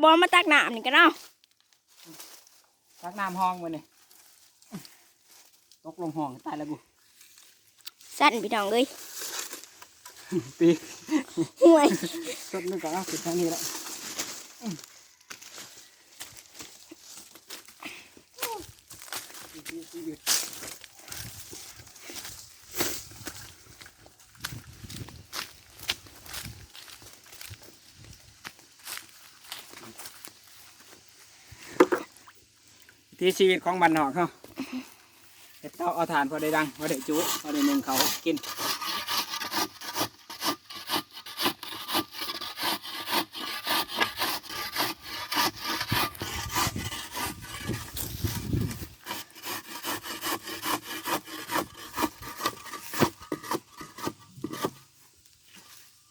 ບໍ່ມາຕັກນ້ຳນີ້ກັນເອົາ. ຕັກນ້ຳຮ່ອງມື້ນີ້ ຕົກລົງຮ່ອງ ຕາຍແລ້ວກູ. ສັ່ນພີ່ນ້ອງເອີຍ ປີກ ຫ້ວຍ ສົດໜຶ່ງກໍເອົາຂຶ້ນທາງນີ້ແຫຼະ. ວິຖີຊີວິດຂອງບ້ານນອກເຮົາ ເຮັດເຕົາເອົາຖ່ານພໍໄດ້ດັງ ພໍໄດ້ຈຸ ພໍໄດ້ໜຶ້ງເຂົ້າກິນ.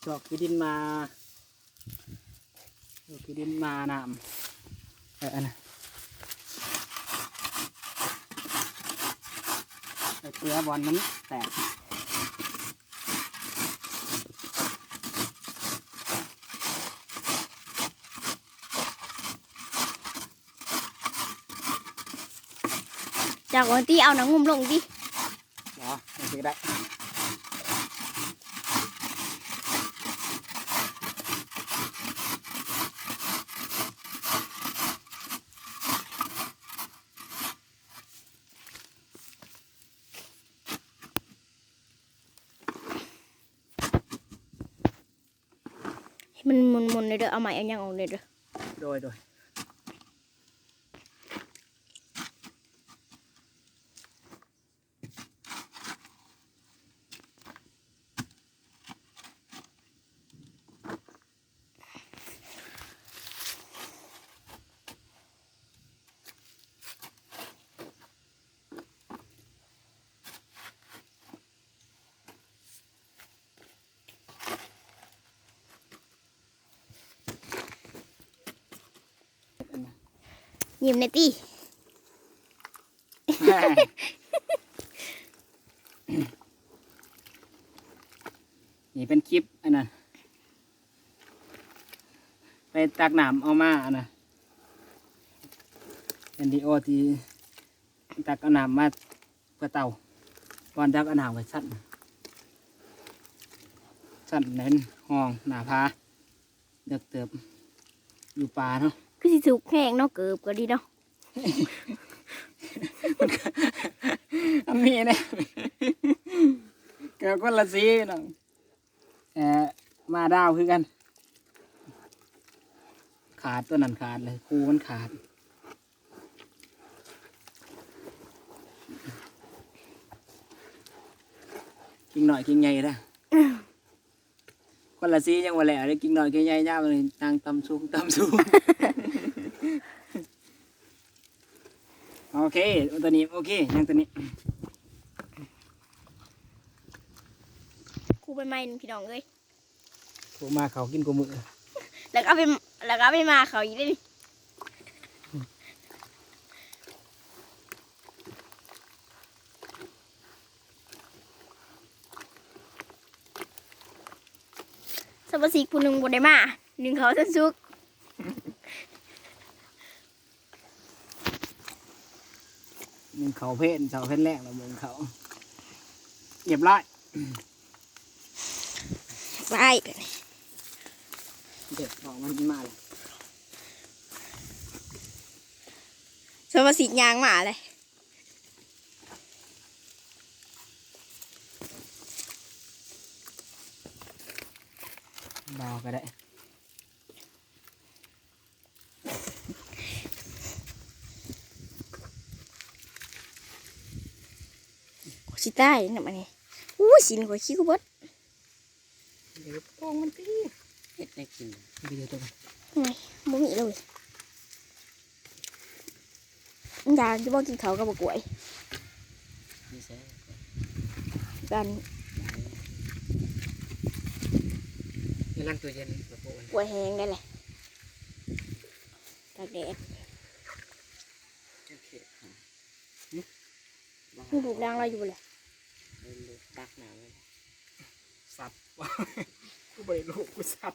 ຈອກຂີ້ດິນມາ ເອົາຂີ້ດິນມານ້ຳ ເອີ ອັນນັ້ນ ໄປເກືອບ່ອນມັນແຕກ. ຈາກວັນທີ່ເອົາໜັງງຸ້ມລົງຕິ. ເນາະ ຈັ່ງຊີ້ກໍໄດ້. ໃຫ້ມັນມົນໆ ເດີ ເອົາໄມ້ເອົາຫຍັງອອກແດ່ເດີ. ໂດຍ ໂດຍ. ຍິ້ມແດ່ຕິ. ນີ້ເປັນຄລິບອັນນັ້ນ ໄປຕັກນ້ຳເອົາມາອັນນັ້ນ ວິດີໂອທີ່ຕັກເອົານ້ຳມາ ເພື່ອເຕົາ ບ່ອນດັກອະໜາໄວ້ຊັ້ນ ຊັ້ນນັ້ນຫ້ອງໜ້າຜາ ເລິກເຕີບ ຢູ່ປ່າເນາະ ຄືຊິສຸກແຮງເນາະ ເກີບກໍດີເນາະ ມັນກໍ ມັນມີແດ່ ເກີບຄົນລະສີເນາະ. ເອີ ໝາດາວຄືກັນ ຂາດ ຕົວນັ້ນຂາດເລີຍ ຄູ່ມັນຂາດ ກິ່ງນ້ອຍກິ່ງໃຫຍ່ເດ້ ຄົນລະສີຍັງບໍ່ແລ້ວເດ້ ກິ່ງນ້ອຍກິ່ງໃຫຍ່ຍາວນີ້ ນັ່ງຕ່ຳສູງ ຕ່ຳສູງ. ໂອເຄ ຕົວນີ້ ໂອເຄ ຍັງຕົວນີ້ ຄູ່ໃໝ່ໆ ພີ່ນ້ອງເອີຍ ໂທມາເຂົ້າກິນຄູ່ມື້ ແລ້ວກໍເອົາໄປ ແລ້ວກໍເອົາໄປໝ່າເຂົ້າອີກເດ້ນີ້. ສະມາຊິກຜູ້ໜຶ່ງບໍ່ໄດ້ມາ ໜຶ້ງເຂົ້າຈົນສຸກ ໜຶ້ງເຂົ້າເພນ ເຊົ້າເພນແລງແລ້ວ ໜຶ້ງເຂົ້າ ຮຽບຮ້ອຍ ໄປ ເດັດອອກມັນມາແລ້ວ ສະມາຊິກຍ່າງມາເລີຍ ເບົາກໍໄດ້. ຂ້ອຍຊິຕາຍນຳອັນນີ້ ອູ້ຍ ຊີ້ນຂ້ອຍຄິວເບິດ ເດີ ໂປ່ງມັນຕິ ເຮັດແນວກິນ ໄປເດີຕົວ ໂອ້ຍ ບໍ່ມີເລີຍ. ຢາກຢູ່ບໍ່ ກິນເຂົ້າກັບບັກກ້ວຍ ມີແຊບ ກັນ ຢູ່ຫຼັງຕູ້ເຢັນ ບັກກ້ວຍ ກ້ວຍແຫ້ງໄດ້ແຫຼະ ຕາກແດດ ໂອເຄ ມີລູກນາງລາວຢູ່ບໍ່ລະ ເບິ່ງດູ ຕັກນ້ຳ ສັດ ກູບໍ່ໄດ້ລູກ ກູສັດ.